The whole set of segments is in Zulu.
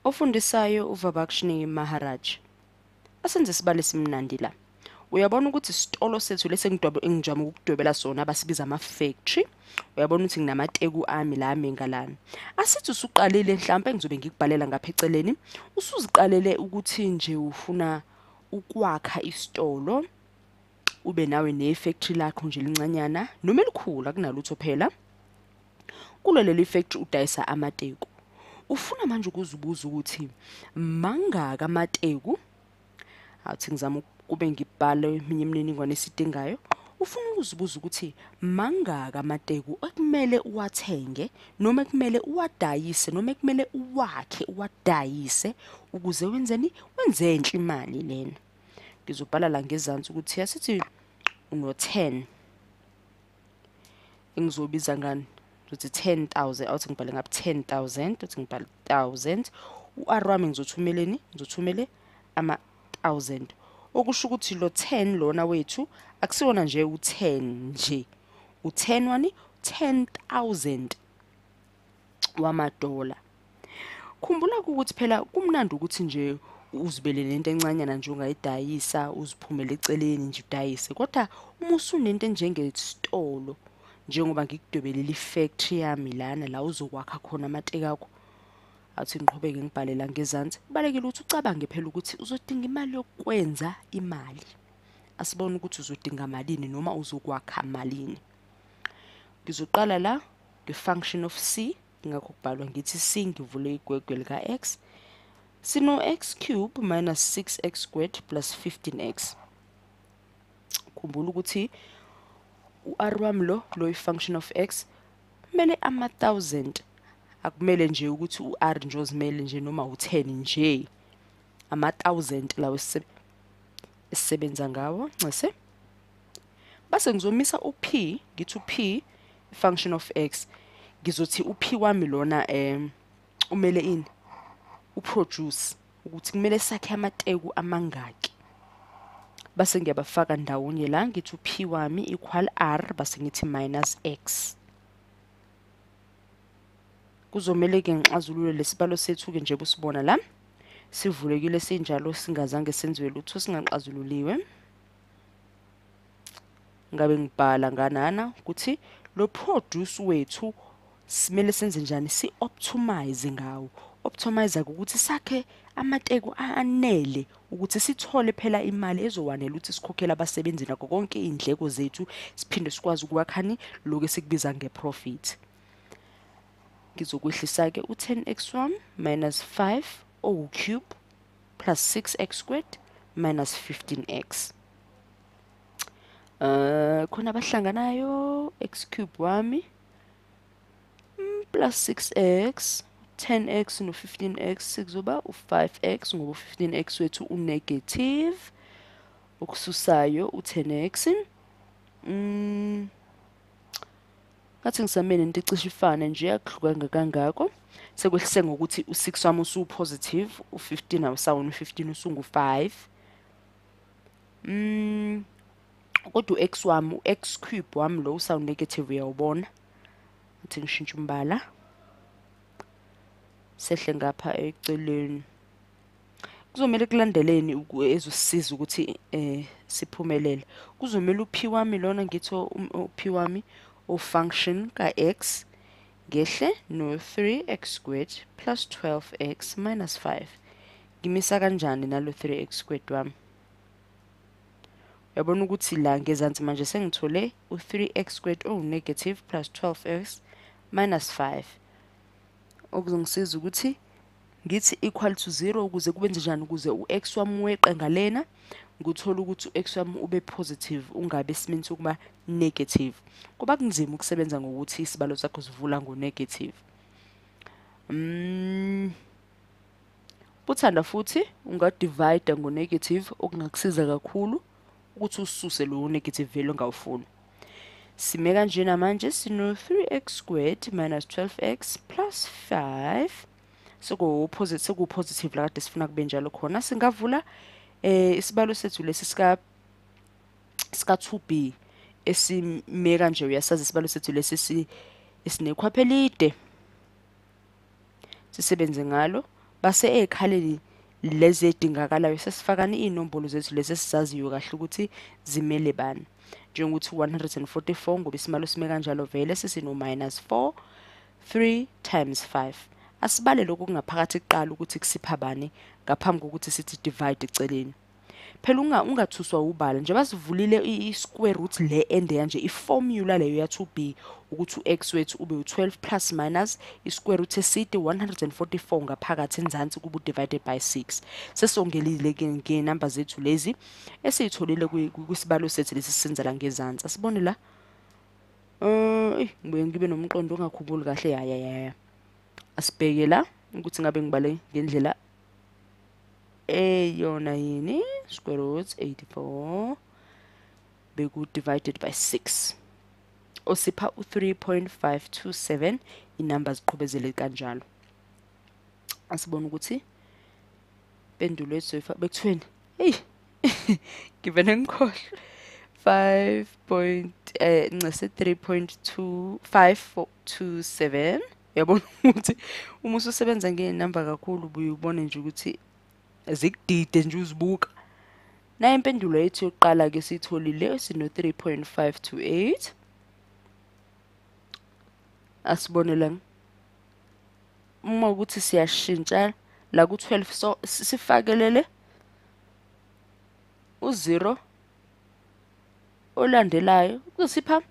Ofundisayo uVabakshini Maharaj. Asenze isibalo esimnandi la. Uyabona ukuthi isitolo sethu lesi engijwayele ukukudwebela sona abasibiza ama-factory. Uyabona ukuthi nginamateku ami la ame ngalana. Asithi usuqalile mhlampe ngizobe ngikubhalela ngapha eceleni, usuziqalele ukuthi nje ufuna ukwakha isitolo, ube nawe ne-factory lakho nje lincanyana noma elikhulu, akunalutho phela. Kulo leli factory udayisa amateku. Ufuna manje ukuzibuza ukuthi mangaka amateku, awuthi ngizama kube ngibhale eminye imininingwane esidingayo. Ufuna ukuzibuza ukuthi mangaka amateku ekumele uwathenge noma ekumele uwadayise noma ekumele uwakhe uwadayise ukuze wenzeni, wenze enhle imali lena. Ngizobhala la ngezansi ukuthi asithi uno-10, engizobiza ngani, ngizothi 10,000, awuthi ngibhale ngapha 10,000, uthi ngibhale 1,000. U-R wami ngizothumeleni, ngizothumele ama-1,000. Okusho ukuthi lo 10 lona wethu akusiwona nje u-10 nje, u-10 wani, 10,000 wamadola. Khumbula ukuthi phela kumnandi ukuthi nje uzibele nento encanyana nje ongayidayisa, uziphumele eceleni nje udayise, kodwa uma usunento enjengesitolo, njengoba ngikudwebelile i-factory yami lana la uzokwakha khona amateki akho, athi ngiqhubeke ngibhale la ngezansi. Kubalulekile ukuthi ucabange phela ukuthi uzodinga imali yokwenza imali. Asibone ukuthi uzodinga malini noma uzokwakha malini. Ngizoqala la nge-function of c, ingakho kubhalwa ngithi c, ngivule igwegwe lika-x. Sino x cube minus 6x squared plus 15x. Khumbula ukuthi u-r wami lo i-function of x kumele ama-1000, akumele nje ukuthi u-r nje ozimele nje noma u-10 nje, ama-1000 lawo esisebenza ngawo. Ncese base ngizomisa u-p, ngithi u-p function of x, ngizothi u-p wami lona umele ini, uproduce, ukuthi kumele sakhe amateku amangaki. Base ngiyabafaka ndawonye la, ngithi u-p wami equal r, base ngithi minus x. Kuzomele ke ngixazulule lesibalo sethu ke nje busibona la, sivulekile sinjalo, singazange senziwe lutho, singaxazululiwe. Ngabe ngibhala nganana ukuthi lo produce wethu simele senze njani, si-optimize ngawo. Optimize ukuthi sakhe amateku anele ukuthi sithole phela imali ezowanela ukuthi sikhokhele abasebenzi nakho konke iy'ndleko zethu, siphinde sikwazi ukwakhani lokhu esikubiza nge-profit. Ngizokwehlisa-ke u-10x wami minus 5 owu-cube plus 6x squared minus 15x. Khona abahlanganayo, x cube wami plus 6x, 10x no 15x kuzoba u-5x, ngoba u-15x wethu u-negative, okususayo u-10x. Ngathi ngisamele into ecishe ifane nje, akuhlukanga kangako. Sekwehlise ngokuthi u-6 wami usu-positive, u-15 awusawona u-15, usungu-5. Kodwa u-x wami, u-x cube wami lo usawu-negative, uyawubona. Ngathi ngishintshe umbala, sehle ngapha eceleni. Kuzomele kulandeleni ezosisiza ukuthi siphumelele. Kuzomele u-p wami lona, ngithi u-p wami u-function ka-x, ngehle no 3x squared plus 12x minus 5. Ngimisa kanjani nalo 3x squared wami? Uyabona ukuthi la ngezansi manje sengithole u-3x squared owu-negative plus 12x minus 5, okuzongisiza ukuthi ngithi equal to 0, ukuze kube njani, ukuze u-x wami weqe ngalena, ngithola ukuthi u-x wami ube positive, ungabe esimeni sokuba negative. Kuba kunzima ukusebenza ngokuthi isibalo sakho sivula ngo-negative. Uthanda futhi ungadivide ngo-negative, okungakusiza kakhulu ukuthi ususe lowo negative vele ongawufuni. Sime kanjena manje, sino 3x squared minus 12x plus 5, sekuwu-positive la kade sifuna kube njalo khona. Singavula isibalo sethu lesi sika 2b esime kanje, uyasazi isibalo sethu lesi esinekhwapha elide, sisebenze ngalo. Base ey'khaleni lezi edingakalayo sesifakani iy'nombolo zethu lezi esizaziyo kahle ukuthi zimele bani. Njengokuthi 144 ngoba isimalo sime kanjalo vele sesino minus 4 3 times 5. Asibale lokhu kungaphakathi kuqala ukuthi kusipha bani ngaphambi kokuthi sithi divide eceleni. Phela ungathuswa ubala nje basivulile i-square root le ende kanje, i-formula leyo ya 2b ukuthi u-x wethu ube u-12 plus minus i-square root eside 144 ngaphakathi enzansi kube divided by 6. Sesongelile ke ngenamba zethu lezi esiyitholile kwisibalo sethu lesi sisenzela ngezansi. Asibone la. Ngibuye ngibe nomqondo ongakhumbuli kahle. Ya. Asibheke la ukuthi ngabe ngibale ngendlela eyona yini. Square root 84 beku divided by 6 osipha u-3.527. Inamba ziqhubezele kanjalo. Asibone ukuthi impendulo yethu bekuthweni. Hey, ngivele ngikhohlwe. 5 point 3.2527. Uyabona ukuthi uma ususebenza ngenamba kakhulu ubuye ubone nje ukuthi zikudide nje uzibuka. Nayo impendulo yethu yokuqala ke sitholile, sino 3.528. Asibone la uma ukuthi siyashintsha la ku-12, so sifakelele u-0 olandelayo kusipha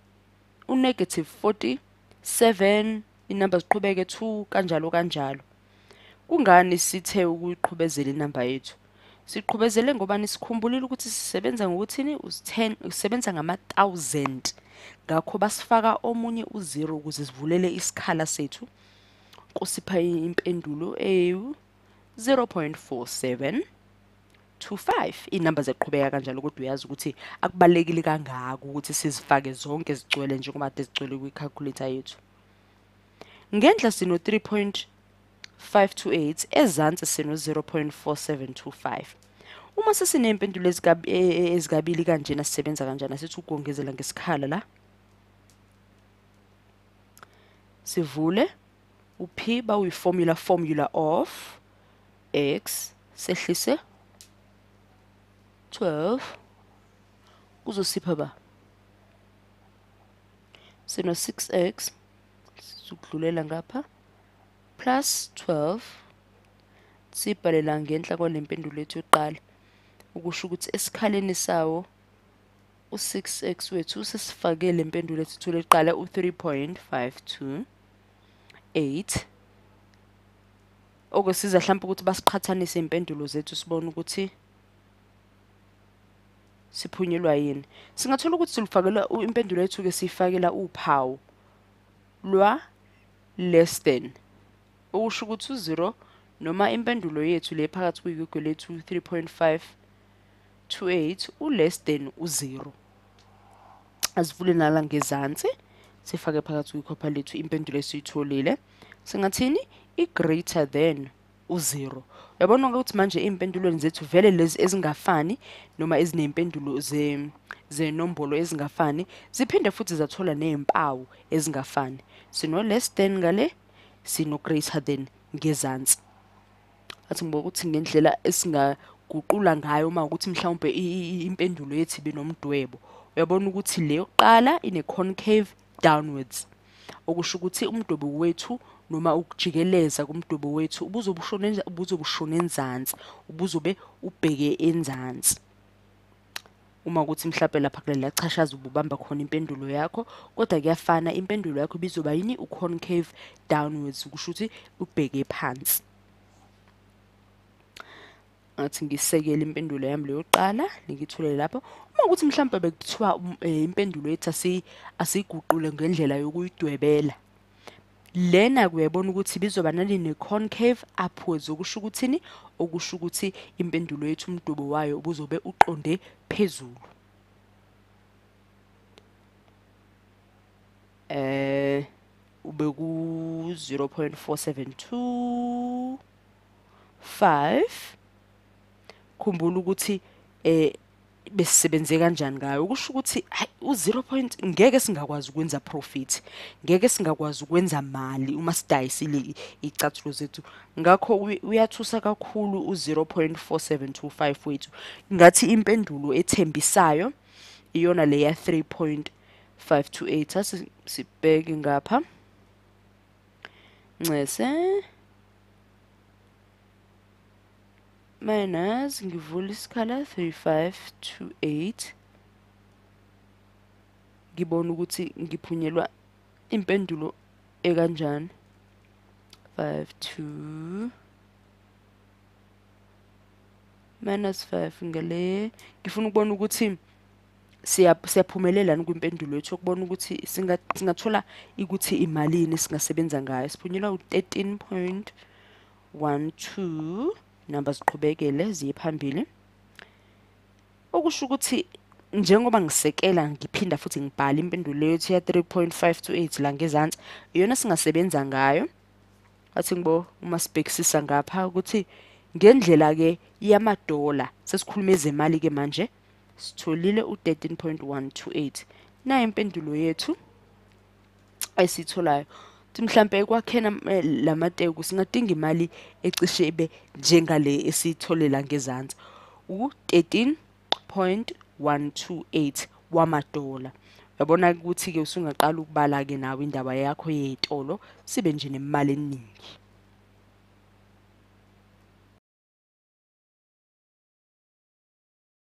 u-negative 47, inamba ziqhubeke 2 kanjalo kanjalo. Kungani sithe ukuyiqhubezela inamba yethu? Siqhubezele ngoba nisikhumbulile ukuthi sisebenza ngokuthini? U-10, usebenza ngama-1000. Ngakho basifaka omunye u-0 ukuze sivulele isikhala sethu. Kusipha impendulo eyu 0.4725. Inamba ziqhubeka kanjalo, kodwa uyazi ukuthi akubalekile kangako ukuthi sizifake zonke zigcwele njengoba kade zigcwele kwi-calculator yethu. Ngenhla sino 3.528, ezansi sino 0.4725. Uma sesinempendulo ezikabili kanjena sisebenza kanjani? Sithi ukongezela ngesikhala la. Sivule u-P bawuyi-formula, formula of x, sehlise 12 kuzosipha ba sino 6x sizokudlulela ngapha plus 12, sibhalela ngenhla kwale mpendulo yethu yokuqala, ukusho ukuthi esikhaleni sawo u-6x wethu sesifake le mpendulo esithole kuqala u-3.528. Okusiza mhlawumbe ukuthi basiqhathanise impendulo zethu sibone ukuthi siphunyelwa yini. Singathola ukuthi silufakela impendulo yethu ke siyifakela uphawu lwa less than, okusho ukuthi u-0 noma impendulo yethu le phakathi kwigwegwe lethu 3.528 u-less than u-0. Asivule nala ngezansi sifake phakathi kwikhopha lethu impendulo esiyitholile. Singathini? I-greater than u-0. Uyabona ukuthi manje iy'mpendulweni zethu vele lezi ezingafani noma ezinempendulo zenombolo ezingafani ziphinde futhi zathola ney'mpawu ezingafani. Sino less than ngale, sino greater than ngezansi. Athi ngibuka ukuthi ngendlela esingaguqula ngayo uma ukuthi mhlawumbe impendulo yethu ibe nomdwebo. Uyabona ukuthi le yokuqala ine-concave downwards, okusho ukuthi umdwebo wethu noma ukujikeleza kumdwebo wethu ubuzobushona enzansi, ubuzobe ubheke enzansi. Uma ukuthi mhlawumbe lapha kulela chashaza ububamba khona impendulo yakho, kodwa kuyafana, impendulo yakho ibizoba yini? U-concave downwards, kusho ukuthi ubheke phansi. Ngathi ngisekele impendulo yami leyokuqala, ngithule lapho. Uma ukuthi mhlawumbe bekuthiwa impendulo yethu asiyiguqule ngendlela yokuyidwebela, lena kuyabona ukuthi bizoba nani ne-concave upwards, okusho ukuthini? Okusho ukuthi impendulo yethu umdwebo wayo ubuzobe uqonde phezulu. Ube ku 0.4725. Khumbula ukuthi Besisebenze kanjani ngayo? Kusho ukuthi u-0 point ngeke singakwazi ukwenza profit, ngeke singakwazi ukwenza mali uma sidayisile iy'cathulo zethu. Ngakho uyathusa kakhulu u-0.4725 wethu. Ngathi impendulo ethembisayo iyona le ya 3.528. Ase sibheke ngapha, ncese minus, ngivula isikhala 3528, ngibona ukuthi ngiphunyelwa impendulo ekanjani. 52 minus 5 ngale, ngifuna ukubona ukuthi siyaphumelela kwimpendulo yethu, ukubona ukuthi singathola ukuthi imalini singasebenza ngayo. Siphunyelwa u-13.12. Namba ziqhubekele ziye phambili, okusho ukuthi njengoba ngisekela ngiphinda futhi ngibhala impendulo yethu ya 3.528 la ngezansi, iyona singasebenza ngayo. Athi ngibo uma sibhekisisa ngapha ukuthi ngendlela ke yamadola, sesikhuluma ezemali ke manje, sitholile u-13.128. Nayo impendulo yethu esiyitholayo. Mhlambe ekwakheni lamateku singadinga imali ecishe ibe njengale esiyitholela ngezansi, u-13.128 wamadola. Uyabona ukuthi-ke usungaqala ukubala-ke nawe indaba yakho yey'tolo, sibe nje nemali eningi.